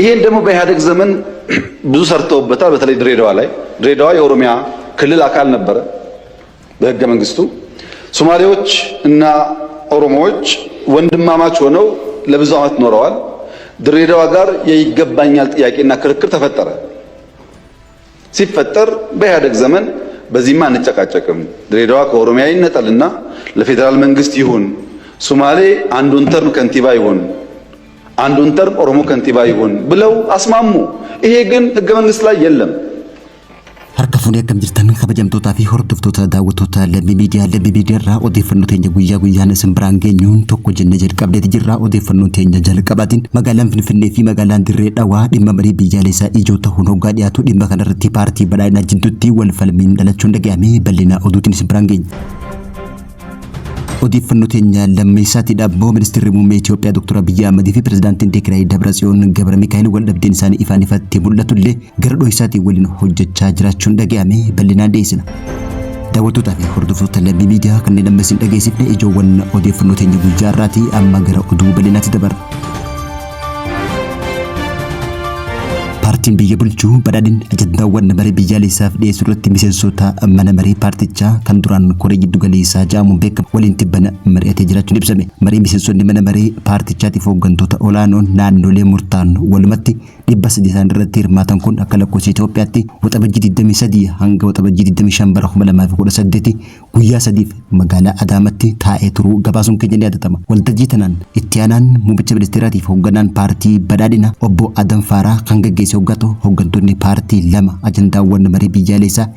ይሄን ደግሞ በኢህአዴግ ዘመን ብዙ ሰርተውበታል። በተለይ ድሬዳዋ ላይ ድሬዳዋ የኦሮሚያ ክልል አካል ነበረ በህገ መንግስቱ። ሶማሌዎች እና ኦሮሞዎች ወንድማማች ሆነው ለብዙ ዓመት ኖረዋል። ድሬዳዋ ጋር የይገባኛል ጥያቄና ክርክር ተፈጠረ። ሲፈጠር በኢህአዴግ ዘመን በዚህማ አንጨቃጨቅም፣ ድሬዳዋ ከኦሮሚያ ይነጠልና ለፌዴራል መንግስት ይሁን፣ ሶማሌ አንዱን term ከንቲባ ይሁን፣ አንዱን term ኦሮሞ ከንቲባ ይሁን ብለው አስማሙ። ይሄ ግን ህገ መንግስት ላይ የለም። Harka fuunee akkam jirtan kabajamtootaa fi hordoftoota daawwattoota Lammii Miidiyaa. Lammii Miidiyaa irraa odeeffannoo teenya guyyaa guyyaan isin biraan geenyuun tokko jennee jalqabneeti jirra. Odeeffannoo teenya jalqabaatiin magaalaan Finfinnee fi magaalaan Dirree Dhawaa dhimma marii biyyaalessaa ijoo ta'uun hoggaa dhiyaatu dhimma kanarratti paartii badhaadhinaa jidduutti wal falmiin dhalachuun dhaga'ame bal'ina oduutiin isin biraan geenya. Odeeffannoo teenya lammeessaatiidha ammoo ministeerri muummee Itoophiyaa Dr. Abiyyi Ahmadii fi pirezidaantiin Tigraay Dabratsiyoon Gabra Mikaa'el wal dhabdeen isaanii ifaan ifatti mul'atullee gara dho'isaatiin waliin hojjechaa jiraachuun dhaga'ame bal'inaan dhiyeessina. Daawwattootaa fi hordoftoota Lammii Miidiyaa kanneen amma isin dhageessifne ijoowwan odeeffannoo teenya guyyaa irraati amma gara oduu bal'inaatti dabarra. Paartiin biyya bulchu badhaadhinni ajandaawwan marii biyyaalessaaf dhiyeessu irratti miseensota mana marii paartichaa kan duraan koree giddu galeessaa jedhamuun beekamu waliin tibbana mari'atee jiraachuun ibsame. Marii miseensonni mana marii paartichaatiif hooggantoota olaanoon naannolee murtaa'an walumatti 300 isaan irratti hirmaatan kun akka lakkoofsa Itoophiyaatti Waxabajjii 23 hanga Waxabajjii 25 bara 2018 guyyaa sadiif magaalaa Adaamaatti taa'ee turuu gabaasuun keenya ni yaadatama. Waltajjii tanaan itti aanaan muummicha ministeeraatiif hoogganaan paartii badhaadhina obbo Adam Faaraa kan gaggeesse hoggaa ta'u hooggantoonni paartii lama ajandaawwan marii biyyaalessaa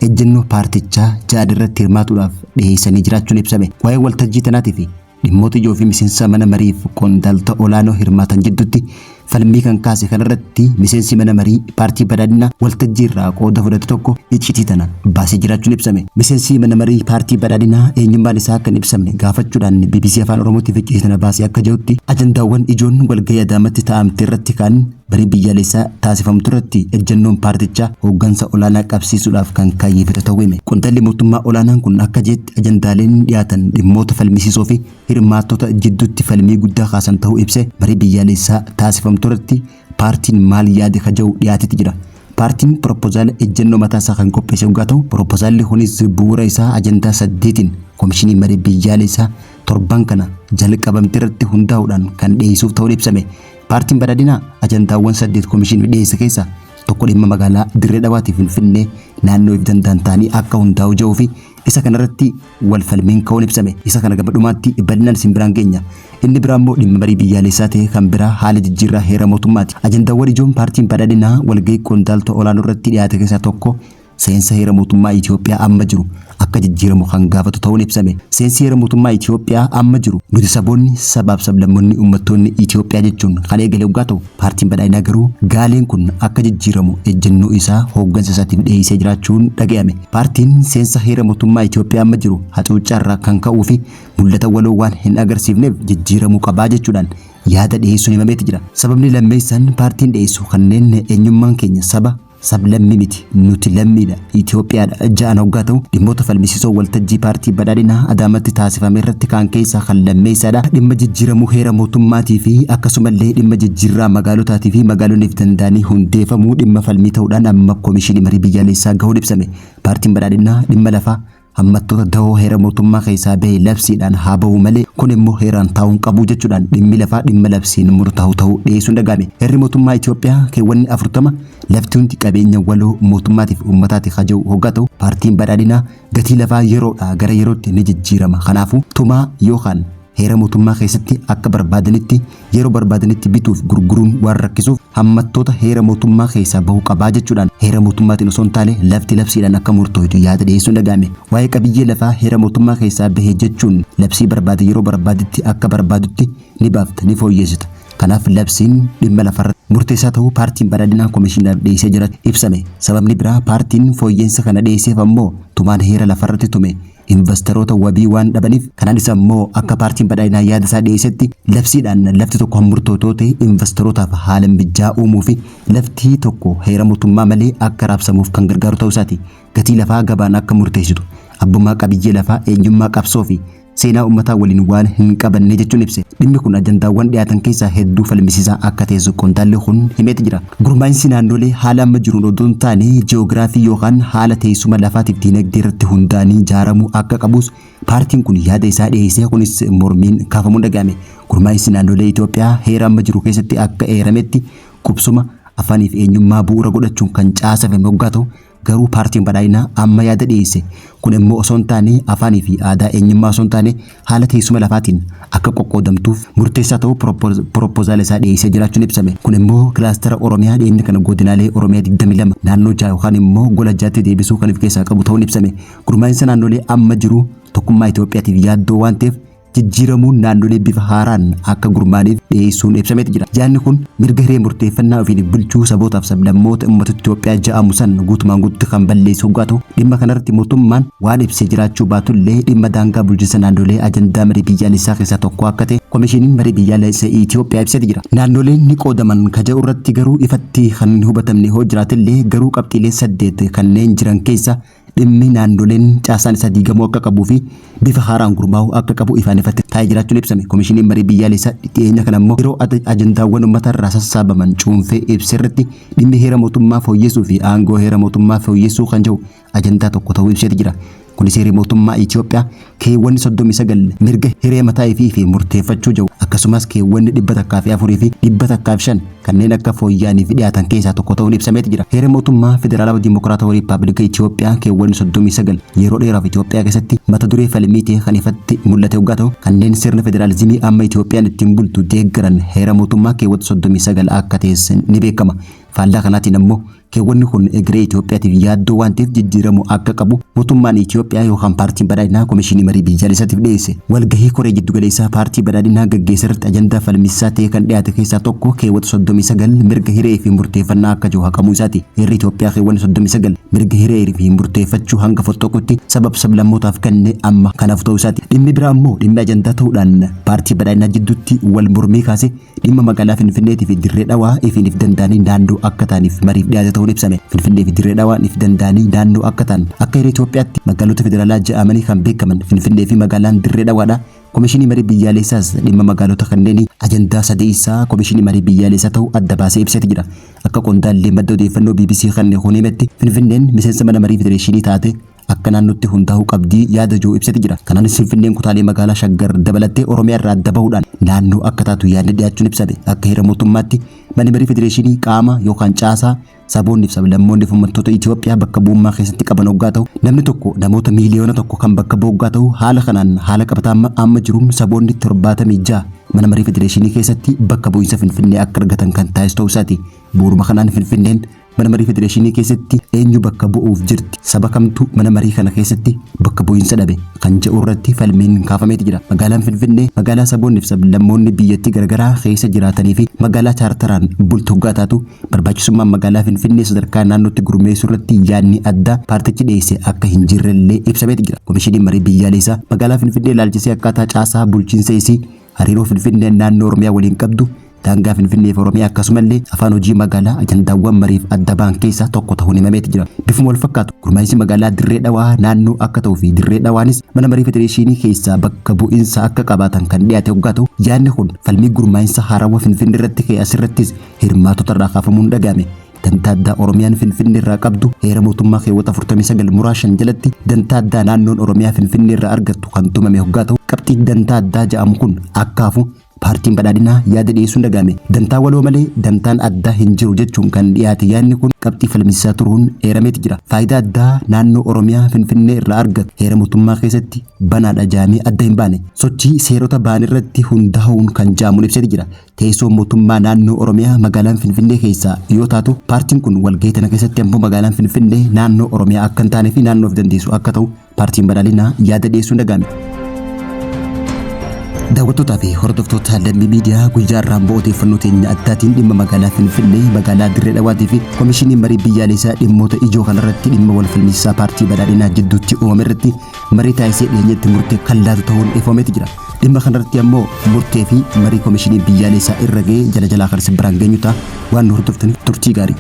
ejjennoo paartichaa ja'an irratti hirmaatuudhaaf dhiyeessanii jiraachuun ibsame. Waa'ee waltajjii tanaatii fi dhimmoota ijoo fi miseensa mana mariif qondaaltota olaanoo hirmaatan jidduutti falmii kan kaase kanarratti miseensi mana marii paartii badhaadhinaa waltajjii irraa qooda fudhate tokko iccitii tana baasee jiraachuun ibsame. Miseensi mana marii paartii badhaadhinaa eenyummaan isaa akka hin ibsamne gaafachuudhaan BBC Afaan Oromootiif iccitii tana baasee akka jirutti ajandaawwan ijoon walgahii Adaamatti taa'amte irratti kan marii biyyaalessaa taasifamtu irratti ejjennoon paartichaa hooggansa olaanaa qabsiisuudhaaf kan kaayyeffate ta'uu hime. Qondaalli mootummaa olaanaan kun akka jeetti ajandaaleen dhiyaatan dhimmoota falmisiisoo fi hirmaattota jidduutti falmii guddaa kaasan ta'uu ibse marii biyyaalessaa taasifamtu irratti paartiin maal yaade ka jedhu dhiyaateeti jira. Paartiin propoozaala ejjennoo mataa isaa kan qopheesse hoggaa ta'u propoozaalli kunis bu'uura isaa ajandaa saddeetiin komishinii marii biyyaalessaa torban kana jalqabamte irratti hundaa'uudhaan kan dhiyeessuuf ta'uun ibsame. Paartiin badhaadhinaa ajandaawwan saddeet komishinii dhiyeesse keessaa tokko dhimma magaalaa Dirree Dhawaatii Finfinnee naannoo if danda'an ta'anii akka hundaa'u jedhuu fi isa kanarratti wal falmiin ka'uun ibsame. Isa kana gama dhumaatti bal'inaan isin biraan geenya. Inni biraa immoo dhimma marii biyyaalessaa ta'e kan biraa haala jijjiirraa heera mootummaati. Ajandaawwan ijoon paartiin badhaadhinaa walgahii qondaaltota olaanoo irratti dhiyaate keessaa tokko seensa heera mootummaa Itoophiyaa amma jiru akka jijjiiramu kan gaafatu ta'uun ibsame. Seensi heera mootummaa Itoophiyaa amma jiru nuti saboonni sabaaf sablammoonni uummattoonni Itoophiyaa jechuun kan eegale hoggaa ta'u paartiin badhaadhinaa garuu gaaleen kun akka jijjiiramu ejjennoo isaa hooggansa isaatiif dhiyeessee jiraachuun dhaga'ame. Paartiin seensa heera mootummaa Itoophiyaa amma jiru hacuuccaa irraa kan ka'uu fi mul'ata waloo waan hin agarsiifneef jijjiiramuu qabaa jechuudhaan yaada dhiyeessuun himameeti jira. Sababni lammeessaan paartiin dhiyeessu kanneen eenyummaan keenya saba sablammii miti nuti lammiidha Itoophiyaadha ja'an hoggaa ta'u dhimmoota falmisiisoo waltajjii paartii badhaadhinaa Adaamatti taasifame irratti kaan keessaa kan lammeessaadha. Dhimma jijjiiramuu heera mootummaatii fi akkasumallee dhimma jijjiirraa magaalotaatii fi magaalonni danda'anii hundeeffamuu dhimma falmii ta'uudhaan amma komishinii marii biyyaalessaa gahuun ibsame. Paartiin badhaadhinaa dhimma lafaa hammattoota dahoo heera mootummaa keessaa bahe labsiidhaan haa bahu malee kun immoo heeraan taa'uun qabu jechuudhaan dhimmi lafaa dhimma labsiin murtaa'u ta'uu dhiyeessuun dhaga'ame. Heerri mootummaa Itoophiyaa keewwanni 40 lafti hundi qabeenya waloo mootummaatiif uummataatiif haja'u hoggaa ta'u paartiin badhaadhinaa gatii lafaa yeroodhaa gara yerootti ni jijjiirama. Kanaafuu tumaa yookaan heera mootummaa keessatti akka barbaadanitti yeroo barbaadanitti bituuf gurguruun waan rakkisuuf hammattoota heera mootummaa keessaa bahuu qabaa jechuudhaan heera mootummaatiin osoo hin taane lafti labsiidhaan akka murtooytu yaada dhiyeessuun dhaga'ame. Waa'ee qabiyyee lafaa heera mootummaa keessaa bahe jechuun labsii barbaade yeroo barbaadetti akka barbaadutti ni baafta ni fooyyessita. Kanaaf labsiin dhimma lafarratti murteessaa ta'uu paartiin badhaadhinaa komishiinaaf dhiyeessee jira ibsame. Sababni biraa paartiin fooyyeensa kana dhiyeesseef ammoo tumaan heera lafarratti tume investoroota wabii waan dhabaniif kanaanis ammoo akka paartiin badhaadhinaa yaada isaa dhiyeessetti labsiidhaan lafti tokko murtootoo ta'e investorootaaf haala mijaa uumuu fi lafti tokko heera mootummaa malee akka raabsamuuf kan gargaaru ta'uu isaati. Gatii lafaa gabaan akka murteessitu abbummaa qabiyyee lafaa eenyummaa qabsoo fi seenaa uummataa waliin waan hin qabanne jechuun ibse. Dhimmi kun ajandaawwan dhiyaatan keessaa hedduu falmisiisaa akka ta'es qondaalli kun himeeti jira. Gurmaa'insi naannolee haala amma jiruun odoo hin taane ji'oogiraafii yookaan haala teessuma lafaatiif diinagdee irratti hundaa'anii ijaaramuu akka qabus paartiin kun yaada isaa dhiyeessee kunis mormiin kaafamuun dhaga'ame. Gurmaa'insi naannolee Itoophiyaa heera amma jiru keessatti akka eerametti qubsuma afaaniif eenyummaa bu'uura godhachuun kan caasafame hoggaa ta'u garuu paartiin badhaadhinaa amma yaada dhiyeesse kun immoo osoo hin taane afaanii fi aadaa eenyummaa osoo hin taane haala teessuma lafaatiin akka qoqqoodamtuuf murteessaa ta'uu piroopozaala isaa dhiyeessee jiraachuun ibsame. Kun immoo kilaastara Oromiyaa dhiyeenya kana godinaalee Oromiyaa 22 naannoo 6 yookaan immoo gola 6tti deebisuu kan of keessaa qabu ta'uun ibsame. Gurmaa'insa naannolee amma jiru tokkummaa Itoophiyaatiif yaaddoo waan ta'eef jijjiiramuun naannolee bifa haaraan akka gurmaa'aniif dhiyeessuun ibsameeti jira. Yaadni kun mirga hiree murteeffannaa ofiin bulchuu sabootaaf sablammoota uummata Itoophiyaa ja'amu san guutumaan guututti kan balleessu hoggaa ta'u dhimma kanarratti mootummaan waan ibsee jiraachuu baatullee dhimma daangaa bulchiinsa naannolee ajandaa marii biyyaalessaa keessaa tokko akka ta'e Komishiniin marii biyyaalessaa Itoophiyaa ibseeti jira. Naannoleen ni qoodaman ka jedhu irratti garuu ifatti kan hin hubatamne hoo jiraatellee garuu qabxiilee 8 kanneen jiran keessa dhimmi naannoleen caasaan isaa diigamuu akka qabuu fi bifa haaraan gurmaa'uu akka qabu ifaan ifatti taa'ee jiraachuun ibsame. Komishiniin marii biyyaalessaa dhiyeenya kana immoo yeroo ajandaawwan uummata irraa sassaabaman cuunfee ibse irratti dhimmi heera mootummaa fooyyessuu fi aangoo heera mootummaa fooyyessuu kan jedhu ajandaa tokko ta'uu ibseeti jira. Kunis heerri mootummaa Itoophiyaa keewwanni 39 mirga hiree mataa ifii fi murteeffachuu jedhu akkasumas keewwanni 104 fi 105 kanneen akka fooyya'anii fi dhiyaatan keessaa tokko ta'uun ibsameeti jira. Heera mootummaa Federaalawaa Dimokiraatawaa Riippaabilika Itoophiyaa keewwanni 39 yeroo dheeraaf Itoophiyaa keessatti mata duree falmii ta'e kan ifatti mul'ate hoggaa ta'u kanneen sirna federaalizimii amma Itoophiyaan ittiin bultu deeggaran heera mootummaa keewwata 39 akka ta'es ni beekama. Faallaa kanaatiin ammoo keewwanni kun egeree Itoophiyaatiif yaaddoo waan ta'eef jijjiiramuu akka qabu mootummaan Itoophiyaa yookaan paartiin badhaadhinaa komishinii marii biyyaalessaatiif dhiyeesse. Walgahii koree jiddugaleessaa paartii badhaadhinaa gaggeesse irratti ajandaa falmisiisaa ta'e kan dhiyaate keessaa tokko keewwata 39 mirga hiree fi murteeffannaa akka jiru haqamuu isaati. Heerri Itoophiyaa keewwanni 39 mirga hiree fi murteeffachuu hanga fottoqutti sabab sablammootaaf kenne amma kanaaf ta'uu isaati. Dhimmi biraa immoo dhimmi ajandaa ta'uudhaan paartii badhaadhinaa jidduutti wal mormii kaase dhimma magaalaa Finfinneetii fi Dirree Dhawaa ifiin if danda'anii naannoo akka ta'aniif mariif dhiyaate ta'uun ibsame. Finfinnee fi Dirree Dhawaan if danda'anii naannoo akka ta'an akka heera Itoophiyaatti magaalota federaalaa ja'amanii kan beekaman Finfinnee fi magaalaan Dirree Dhawaadha. Komishinii marii biyyaalessaas dhimma magaalota kanneenii ajandaa sadeessaa komishinii marii biyyaalessaa ta'uu adda baasee ibseeti jira. Akka qondaalli madda odeeffannoo BBC kan kun himetti Finfinneen miseensa mana marii federeeshinii taate akka naannootti hundaa'uu qabdii yaada jiru ibseeti jira. Kanaanis Finfinneen kutaalee magaalaa Shaggar dabalattee Oromiyaa irraa adda bahuudhaan naannoo akka taatu yaadni dhiyaachuun ibsame. Akka heera mootummaatti manni marii federeeshinii qaama yookaan caasaa saboonni fi sablammoonni fi uummattoota Itoophiyaa bakka bu'ummaa keessatti qaban hoggaa ta'u namni tokko namoota miiliyoona tokko kan bakka bu'u hoggaa ta'u haala kanaan haala qabatamaa amma jiruun saboonni 76 mana marii federeeshinii keessatti bakka bu'iinsa Finfinnee akka argatan kan taasisu ta'uu isaati. Bu'uuruma kanaan Finfinneen mana marii federeeshinii keessatti eenyu bakka bu'uuf jirti saba kamtu mana marii kana keessatti bakka bu'iinsa dhabe kan jedhu irratti falmiin kaafameeti jira. Magaalaan Finfinnee magaalaa saboonni fi sablammoonni biyyattii garaagaraa keessa jiraatanii fi magaalaa chaartaraan bultu hoggaa taatu barbaachisummaan magaalaa Finfinnee sadarkaa naannootti gurmeessuu irratti yaadni addaa paartichi dhiyeesse akka hin jirrellee ibsameeti jira. Komishiniin marii biyyaalessaa magaalaa Finfinnee ilaalchisee akkaataa caasaa bulchiinsa isii hariiroo Finfinnee naannoo Oromiyaa waliin qabdu daangaa Finfinnee fi Oromiyaa akkasumallee afaan hojii magaalaa ajandaawwan mariif adda ba'an keessaa tokko ta'uun himameeti jira. Bifuma wal fakkaatu gurmaa'insi magaalaa Dirree Dhawaa naannoo akka ta'uu fi Dirree Dhawaanis mana marii federeeshinii keessaa bakka bu'iinsa akka qabaatan kan dhiyaate hoggaa ta'u yaadni kun falmii gurmaa'insa haarawaa Finfinnee irratti ka'e asirrattis hirmaatota irraa kaafamuun dhaga'ame. Dantaa addaa Oromiyaan Finfinnee irraa qabdu heera mootummaa keewwata 49 muraa 5 jalatti dantaa addaa naannoon Oromiyaa Finfinnee irraa argattu kan tumame hoggaa ta'u qabxii dantaa addaa jedhamu kun akka hafu paartiin badhaadhinaa yaada dhiyeessuun dhaga'ame. Dantaa waloo malee dantaan addaa hin jiru jechuun kan dhiyaate yaadni kun qabxii falmisiisaa turuun eerameeti jira. Faayidaa addaa naannoo Oromiyaa Finfinnee irraa argatu heera mootummaa keessatti banaadha jedhamee adda hin baane. Sochii seerota ba'an irratti hundaa'uun kan jedhamuun ibseeti jira. Teessoon mootummaa naannoo Oromiyaa magaalaan Finfinnee keessaa yoo taatu paartiin kun walgahii tana keessatti ammoo magaalaan Finfinnee naannoo Oromiyaa akka hin taane fi naannoof dandeessu akka ta'u paartiin badhaadhinaa yaada dhiyeessuun dhaga'ame. Daawwattootaa fi hordoftoota Lammii Miidiyaa guyyaa irraan bu'aa odeeffannoo teenya addaatiin dhimma magaalaa Finfinnee, magaalaa Dirree Dhawaatii fi Komishinii Marii Biyyaalessaa dhimmoota ijoo kanarratti dhimma wal falmisiisaa paartii badhaadhinaa jidduutti uumame irratti marii taasisee dhiyeenyatti murtee kan laatu ta'uun ifoomeeti jira. Dhimma kanarratti ammoo murtee fi marii komishinii biyyaalessaa irra ga'ee jala jalaa kan isin biraan geenyu ta'a. Waan nu hordoftaniif turtii gaarii.